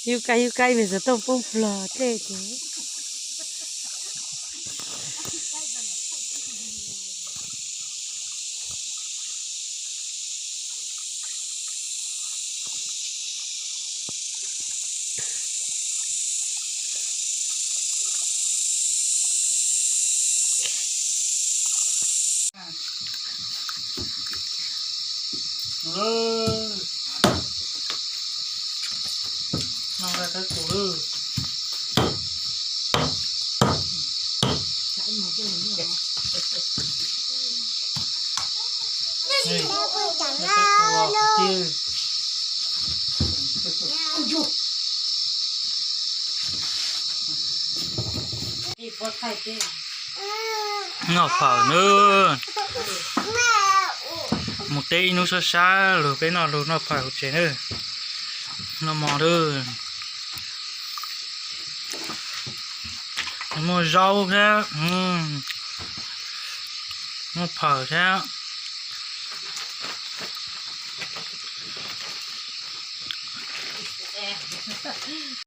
Yug kab yug kab me xov tooj poob plog dlej ces. Noj phawm nawb. Mus teb ib hnub sab sab lug peb noj lug noj phawm hauv tsev nawb. Noj mov nawb. Muaj zaub thiab, muaj phawm thiab.